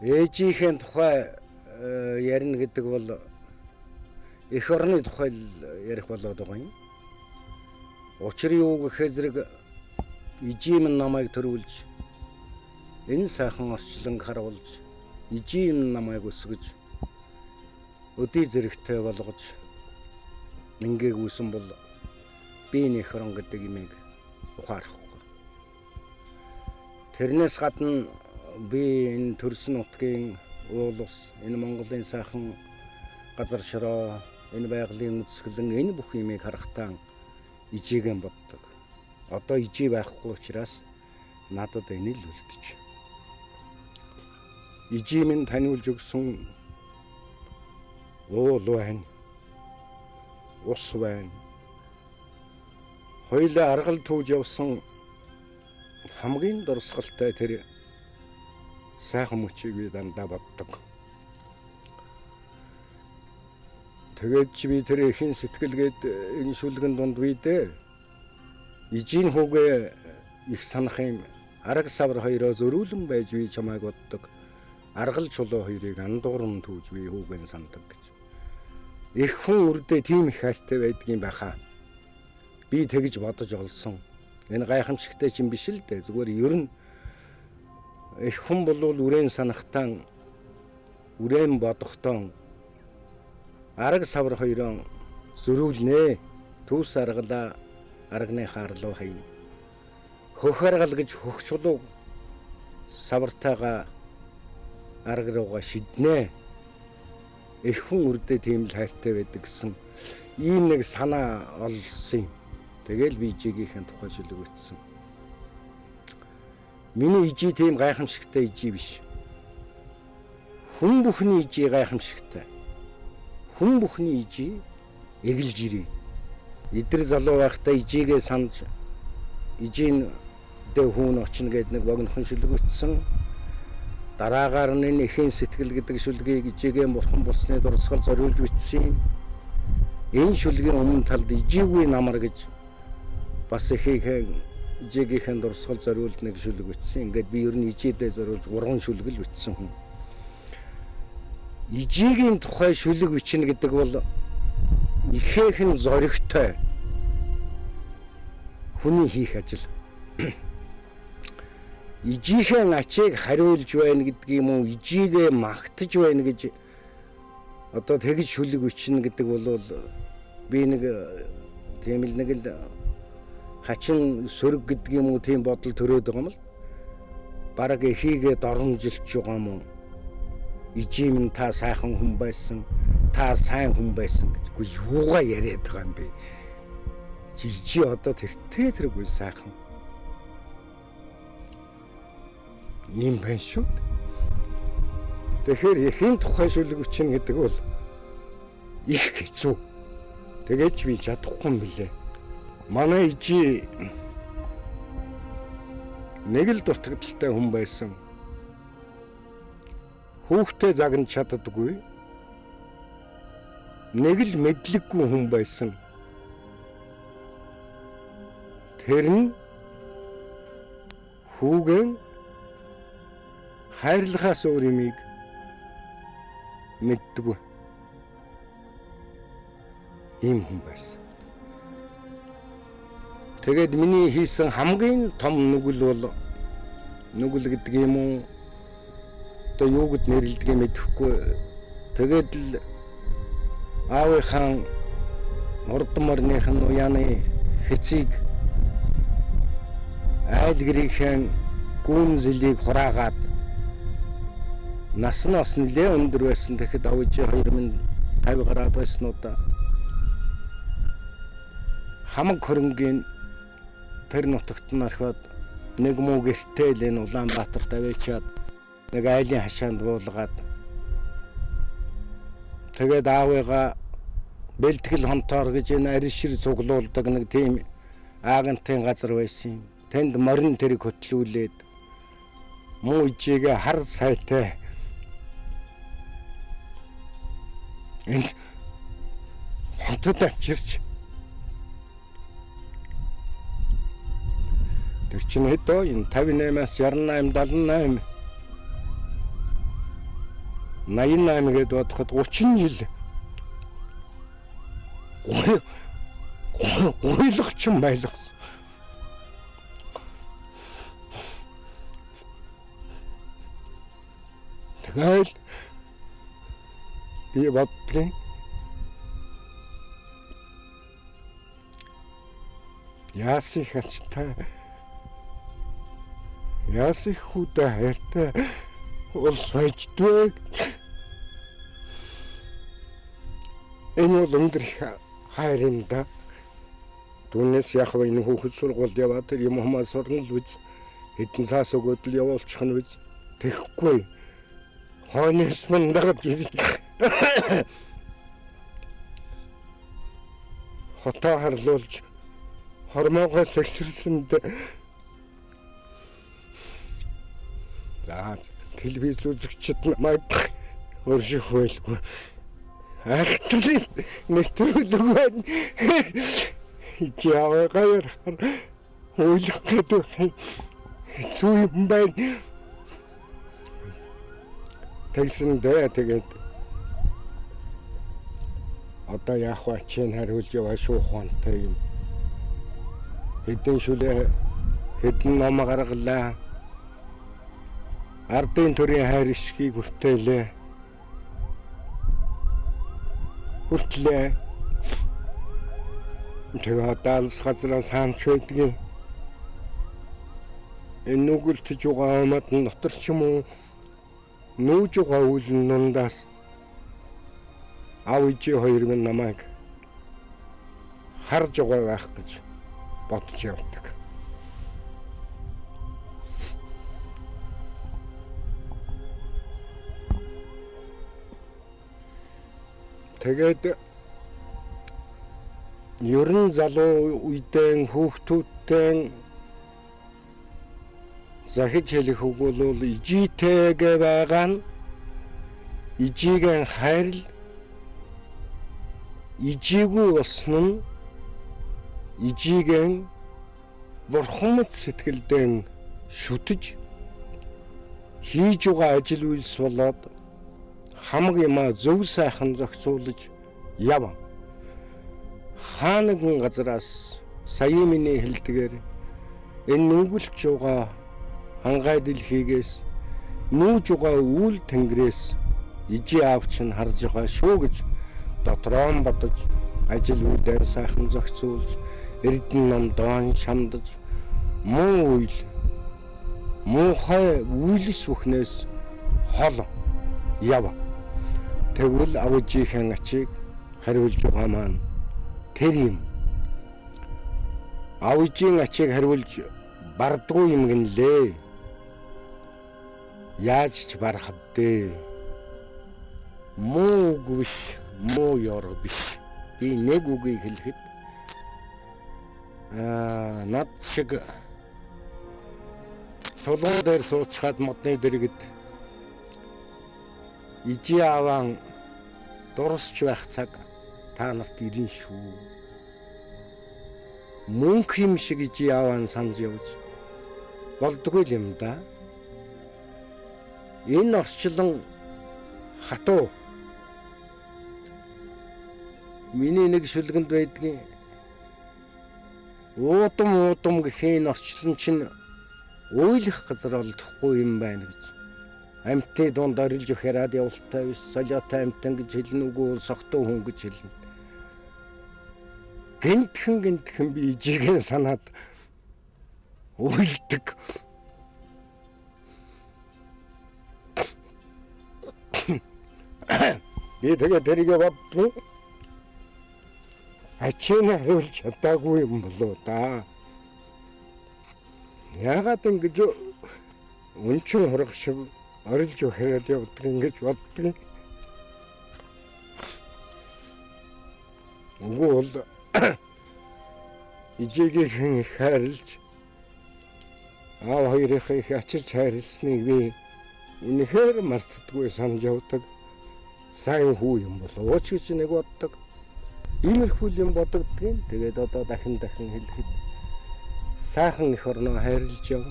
Ээжийнхээ тухай ярина гэдэг бол эх орны тухай ярих болоод байгаа юм. Учир юу гэхээр зэрэг ижим намайг төрүүлж, энэ сайхан орчлон харуулж, ижим намайг өсгөж, өдий зэрэгтэй болгож мингээгүйсэн бол би энэ эх орон гэдэг имийг ухаарахгүй. Тэрнээс гадна би энэ төрсөн нутгийн уул ус, энэ Монголын сайхан газар шороо, энэ байгалийн үзэсгэлэн, энэ бүх юмыг харахтаа ижиэгэн боддог. Одоо ижий байхгүй учраас надад энэ л үлдэж. Ижий минь таниулж өгсөн уул байна, ус байна. Хоёулаа аргал түүж явсан хамгийн дурсгалтай тэр сайхан мөчийг би дандаа боддог. Тэгээд чи би тэр ихэн сэтгэлгээд энэ шүлгэн дунд би дээ ижийн хүүгээ их санах юм. Арга савар хоёроо зөрүүлэн байж би чамайг боддог. Аргал чулуу хоёрыг андуурн түүж би хүүгэн сандаг гэж. Их хүн үрдээ тийм их хайртай байдгийн байхаа. Би тэгж бодож олсон. Энэ гайхамшигтай чинь биш л дээ. Зүгээр ер нь их хүн болвол үрээн санахтаа, үрээн бодохтоо арга савар хоёроо зөрүүлнэ. Түүс аргалаа арганы хаарлуу хайна. Хөх аргал гэж хөх чулууг савартайгаа арга руугаа шиднэ. Их хүн үрдээ тийм л хайртай байдаг гэсэн ийм нэг санаа олсон юм. Тэгэл би ижигийнхэн тухай шүлэг бичсэн. Миний ижий тийм гайхамшигтай ижий биш. Хүн бүхний ижий гайхамшигтай. Хүн бүхний ижий эгэлж ирээ. Идэр залуу байхдаа ижигээ санаж ижийн дэ хүүн очно гээд нэг богинохон шүлэг бичсэн. Дараагаар нь энэ эхийн сэтгэл гэдэг шүлгийг ижигээ бурхан болсны дурсгал зориулж бичсэн. Энэ шүлгийн өмнө талд ижийгүй намар гэж бас эхийнхээ ижээгийнхэн дурсгал зориулж нэг шүлэг бичсэн. Ингээд би ер нь ижээдээ зориулж 3 шүлэг л бичсэн хүн. Ижээгийн тухай шүлэг бичнэ гэдэг бол ихээхэн зоригтой хүний хийх ажил. Ижийнхээ ачийг хариулж байна гэдэг юм уу, ижигээ магтаж байна гэж одоо тэгж шүлэг бичнэ гэдэг бол би нэг тийм л нэг л хачин сөрөг гэдэг юм уу тийм бодол төрөөд байгаа юм л. Бараг эхийгээ доромжилж байгаа юм уу? Ижим нь та сайхан хүн байсан, та сайн хүн байсан гэж. Үгүй юугаа яриад байгаа юм бэ? Чи одоо тэртээ тэргүй сайхан юм байна шүү. Тэгэхээр эхийн тухай шүлэг бичнэ гэдэг бол их хэцүү. Тэгээд ч би чадахгүй юм билээ. Манай ижий нэг л дутагдaltaй хүн байсан. Хүүхдээ загнаж чаддаггүй. Нэг л мэдлэггүй хүн байсан. Тэр нь хүүгэн хайрлахаас өөр юмыг мэддэггүй. Ийм хүн байсан. Тэгээд миний хийсэн хамгийн том нүгэл бол нүгэл гэдэг юм уу? Одоо юу гэд нэрлэдгийг мэдэхгүй. Тэгээд л аавынхаа урд морных нь уяаны хэцийг айл гэрийнхээ гүн зэлийг хураагаад нас нь бас нэлээ өндөр байсан. Тэгэхэд авижи 2050 гараад байсан уу да. Хамаг хөрөнгийн тэр нутагт нь орхиод нэг муу гэртэл энэ Улаанбаатарт аваачаад нэг айлын хашаанд буулгаад тэгээд аавыгаа бэлтгэл хонтоор гэж энэ аришир цуглуулдаг нэг тийм агентын газар байсан юм. Тэнд морин тэрэг хөтлүүлээд муу ижигээ хар сайтай энэ хотод авчирч тэр чинь хэд дөө энэ 58-аас 68 78 88 гээд бодоход 30 жил гуйлгчин байлгасан. Тэгэл би боддгийн яасан их ачтай, яасан их хүүдээ хайртай улс байж двэ. Энэ бол өндөр их хайр юм да. Түүнээс яг энэ хүүхэд сургуульд яваад тэр юм хумаа сурна л биз. Хэдэн саас өгөөд л явуулчих нь биз. Тэгэхгүй. Хойноос мань дагаж ирж хотоо харлуулж хормоогоо сэгсэрсэнд за телевиз үзэгчид намайг өрших байлгүй. Айхтарлын нэвтрүүлэг байна. Жаваа ярахаар уйлах гэдэг хэцүү юм байна. Тэгсэн дээ тэгээд одоо яах вэ чинь хариулж яваа шүү ухаантай юм. Хэдэн шүлээ хэдэн ном гаргалаа. Ардын төрийн хайр ишгийг хүртээлээ. Хүртлээ. Тэгээ одоо алс газраас хаамч байдгийг. Энэ нүгэлтж байгаа юмд дотор ч юм уу нүүж байгаа үйл нундаас аав ээжийн хоёр минь намайг харж байгаа байх гэж бодож явдаг. Тэгээд ер нь залуу үедээ хүүхдүүдтэй захиж хэлэх үг бол ижитэйгээ байгаа нь ижигийн хайрл ижигүй болсон нь ижигийн бурхан мэд сэтгэлдэн шүтэж хийж байгаа ажил үйлс болоод хамаг юмаа зөв сайхан зохицуулж яв. Хаа нэгэн газараас саяын миний хэлдгээр энэ нүгэлж байгаа хангай дэлхийгээс нүүж байгаа үйл тэнгэрээс ижи аав чинь харж байгаа шүү гэж дотроо бодож ажил үйлдэл сайхан зохицуулж эрдэнэ ном доон шамдаж муу үйл муухай үйлс бүхнээс хол яв. Тэгвэл авжийнхээ ачийг хариулж байгаа маань тэр юм. Авжийн ачийг хариулж бардгүй юм гинлээ. Яаж ч барах вэ? Муу үг биш, муу ёроо биш. Би нэг үгийг хэлэхэд над шиг тулгын дээр суучхад модны дэргэд ижи ааван дурсч байх цаг та нарт ирнэ шүү. Мөнх юм шиг ижи ааван санаж явж болдгоо юм да. Энэ орчлон хатуу миний нэг шүлгэнд байдгийн уудам уудам гэхийн орчлон чинь уйлах газар олдохгүй юм байна гэж. Амьтны дунд орилж өгөхөраад явалтай биш, солиотой амьтан гэж хэлнэ үгүй согтуу хүн гэж хэлнэ. Гэнтхэн гэнтхэн би ижигийн санаад уйлдаг. Би тэгээ тэрийг боддоо. Ачийн хариулж чадаагүй юм болоо да. Яагаад ингэж өнчин хураг шиг орилж өгөхөд явдаг ингэж боддог. Үгүй бол ижигийнхэн их хайрлж аав хоёрынхаа их ачирч хайрлсныг би үнэхээр мартдаггүй санаж явдаг. Сайн хүү юм болоо ч гэж нэг боддог. Иймэрхүү юм бодогдгийн. Тэгээд одоо дахин дахин хэлэхэд сайхан эх орноо хайрлж яв.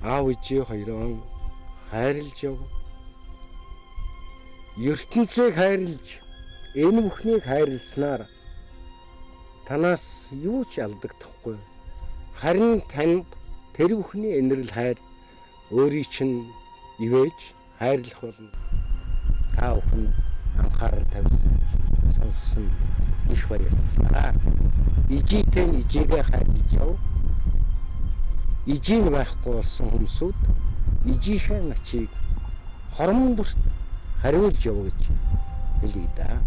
Аав ээжийн хоёроо хайрлж яв. Ертөнцийг хайрлж, энэ бүхнийг хайрласнаар танаас юу ч алдагдахгүй. Харин танд тэр бүхний энэрл хайр өөрийг чинь ивэж хайрлах болно. Та бүхэн анхаарал тавьсан сонссон их баярлалаа. Ижийтэй нь ижийгээ хайрлаж яв. Ижийн байхгүй болсон хүмүүсүүд ижийнхээ ачийг хормон бүрт хариулж яв гэж хэлье да.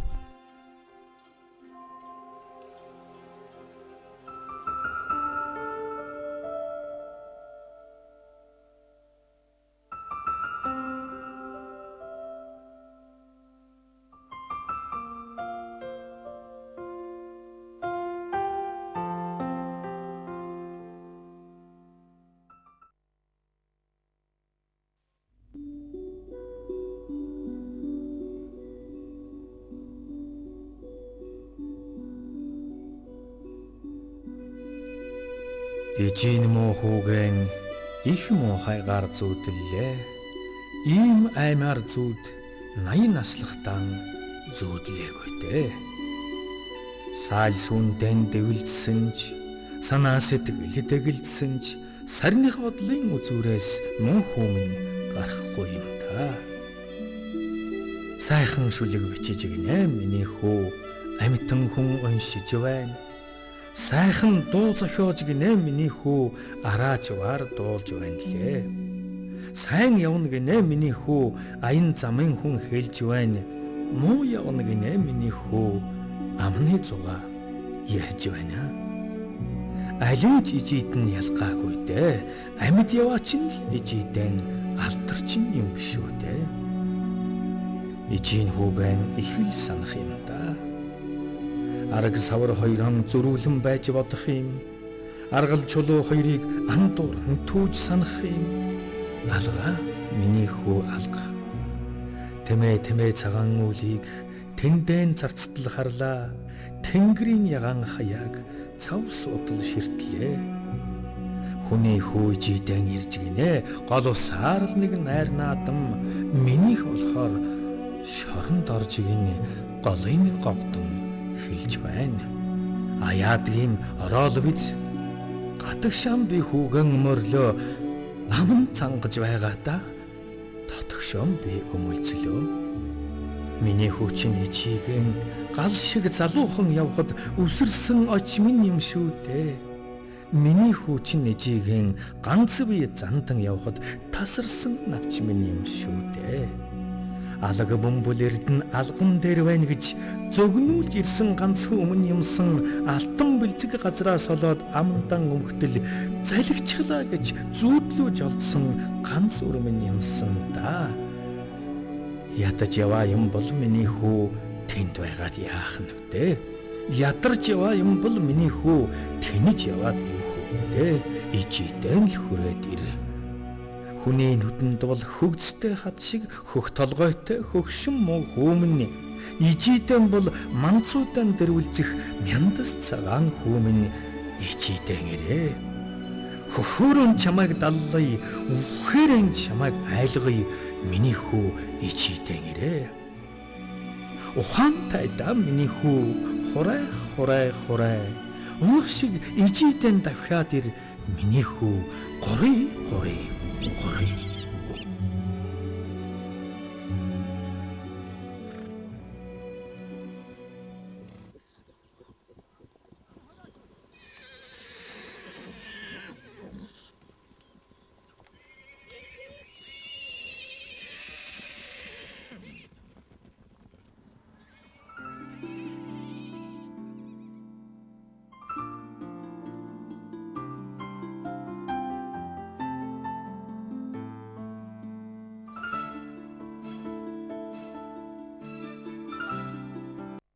Ижийн муу хүүгэн их муухайгаар зүүдлээ. Ийм аймаар зүүд 80 наслахтан зүүдлээгүй дээ. Саал сүндэн дэвэлдсэн ч санаа сэтгэл дэгэлдсэн ч сарних бодлын үзүүрээс муу хүмүн гарахгүй юм та. Сайхан шүлэг бичиж гинэ миний хүү, амьтан хүн уншиж байна. Сайхан дуу зохиож гинэ миний хүү, араач вар дуулж байна лээ. Сайн явна гинэ миний хүү, аян замын хүн хэлж байна. Муу явна гинэ миний хүү, амны зугаа ярьж байна. Алин ч ижид нь ялгаагүй дээ. Амьд яваа чинь л ижидэн алдарчин юм биш үү дээ. Ижийн хүүгэн их л санах юм да. Араг савар хоёрон зөрүүлэн байж бодох юм. Аргал чулуу хоёрыг андууран түүж санах юм. Алга миний хүү алга. Тэмээ тэмээ цагаан үлийг тэндэн зарцтал харлаа. Тэнгэрийн ягаан хаяаг цав судал ширтлээ. Хүний хүү жидэн ирж гинэ. Гол усаар л нэг найр наадам минийх болохоор шоронд орж гинэ. Голын минь гогдон хэлж байна. А яадгийн ороол биз гадагшаан би хүүгэн мөрлөө аман цангаж байгаа та дотгошон би өмөлцлөө. Миний хүү чинь ичийгэн гал шиг залуухан явхад үсэрсэн оч минь юм шүү дээ. Миний хүү чинь ичийгэн ганц бие зандан явхад тасарсан навч минь юм шүү дээ. Алаг бөмбөл эрдэн алган дээр байна гэж зөгнүүлж ирсэн ганц өмнө юмсан алтан бэлзэг газраас олоод амдан өмхтөл залгичлаа гэж зүүдлүү жолдсон ганц өрмөн юмсан да. Ядаж яваа юм бол миний хүү тэнд байгаад яах нь вэ? Ядарч яваа юм бол миний хүү тэнэж яваад юу хүү вэ? Ижидэн л хүрээд ир. Хүний нүдэнд бол хөгцтэй хад шиг хөх толгойтой хөгшин муу хүмүн ижидэн бол манцуудан дэрвэлзэх мяндас цагаан хүмүн ижидэн ирээ. Хөхөөрөн чамайг даллая, үхээрэн чамайг айлгая, миний хүү ижидэн ирээ. Ухаантай да миний хүү, хурай хурай хурай. Унах шиг ижидэн давхиад ир, миний хүү гурий гурий. Гурий.